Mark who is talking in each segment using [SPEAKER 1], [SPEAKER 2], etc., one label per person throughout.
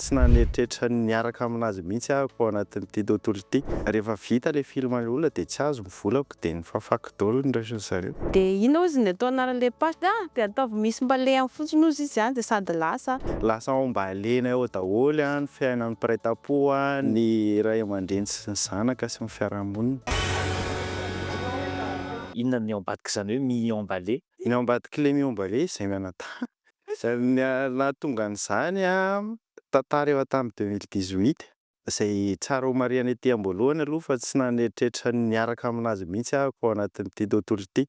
[SPEAKER 1] tsy naneritreritra ny niaraka aminazy mihitsy aho ao anatin'ity tontolo ity. Rehefa vita ilay film ilay olona dia tsy azo ny volako, dia nifafako daholo ny raisiny zareo.
[SPEAKER 2] Dia inona ozy ny atao anaran'ilay page? Ah, dia ataovy misy mbale fotsiny ozy izy a, dia sady lasa.
[SPEAKER 1] Lasa embalena eo daholo ny fiainan'ny mpiray tampo, ny ray aman-dreny sy ny zanaka sy ny fiarahamonina.
[SPEAKER 3] Inona ny ao ambadik'izany hoe mi-emballé?
[SPEAKER 1] Ny ao ambadik'ilay mi-emballé izay mianadahy. Ny nahatonga an'izany tantara efa tamin'ny 2018, izay tsara ho marihana ety am-boalohany aloha fa tsy naneritreritra ny niaraka aminazy mihitsy aho ao anatin'ity tontolo ity,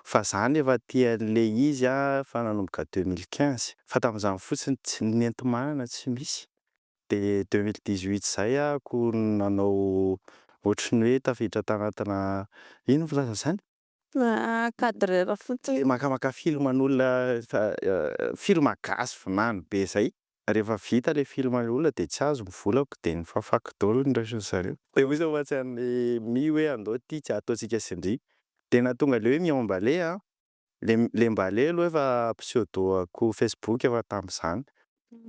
[SPEAKER 1] fa za nefa tia an'ilay izy fa nanomboka 2015, fa tamin'izany fotsiny tsy nenti-manana, tsy misy. Dia 2018 izay ahako nanao ohatry ny hoe tafiditra tanatina, ino filazana izany?
[SPEAKER 2] Cadreur fotsiny.
[SPEAKER 1] Makamaka film an'olona, film gasy vinany be izay. Rehefa vita ilay film ilay olona dia tsy azo ny volako, dia nifafako daholo ny raisiny zareo. Dia hoy izy fa ny mi hoe andao ity tsy ataontsika sindry. Dia nahatonga ilay hoe mi-emballé, le mbale aloha efa pseudo-ko Facebook efa tamin'izany.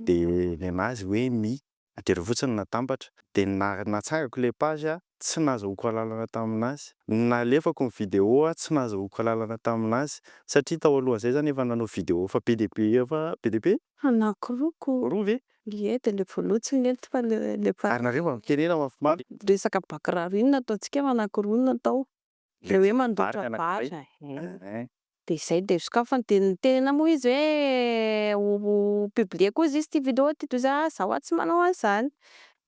[SPEAKER 1] Dia ny anazy hoe mi, dia ireo fotsiny natambatra. Dia natsangako ilay page, tsy nahazoako alalana taminazy. Nalefako ny vidéo, tsy nahazoako alalana taminazy, satria tao alohan'izay zany efa nanao vidéo efa be dia be, efa be dia be.
[SPEAKER 2] Anankiroa ko.
[SPEAKER 1] Roa ve?
[SPEAKER 2] Ie, dia ilay voalohany tsy nety fa le
[SPEAKER 1] Ary nareo mba mitenena mafimafy.
[SPEAKER 2] Resaka bakiraro iny nataontsika fa anankiroa no natao. Ilay hoe mandoatra
[SPEAKER 1] Vary
[SPEAKER 2] vary. Dia izay, dia sokafany, dia niteny moa izy hoe ho publier-ko izy ity vidéo ity, dia izy zaho tsy manao an'izany.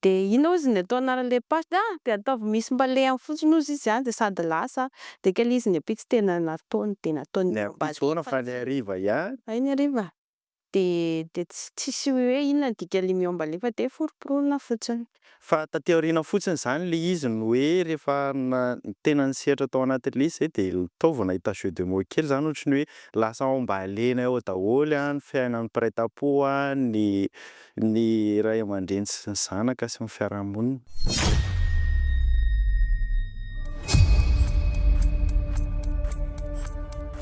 [SPEAKER 2] Dia inona ozy ny atao anaran'ilay page? Ah, dia ataovy misy mbale fotsiny ozy izy a, dia sady lasa. Dia kely izy ny ampitso tena nataony, dia nataony.
[SPEAKER 1] Ny ampitso foana fa ny hariva ihany.
[SPEAKER 2] Ay, ny hariva. Dia tsisy hoe inona ny dikan'ilay mi-emballé fa dia foromporonina fotsiny.
[SPEAKER 1] Fa taty aoriana fotsiny izany ilay izy no hoe rehefa tena nisehatra tao anatin'ilay izy izay, dia tao vao nahita jeu de mots kely izany, ohatry ny hoe lasa embalena eo daholo ny fiainan'ny mpiray tampo, ny ray aman-dreny sy ny zanaka sy ny fiarahamonina.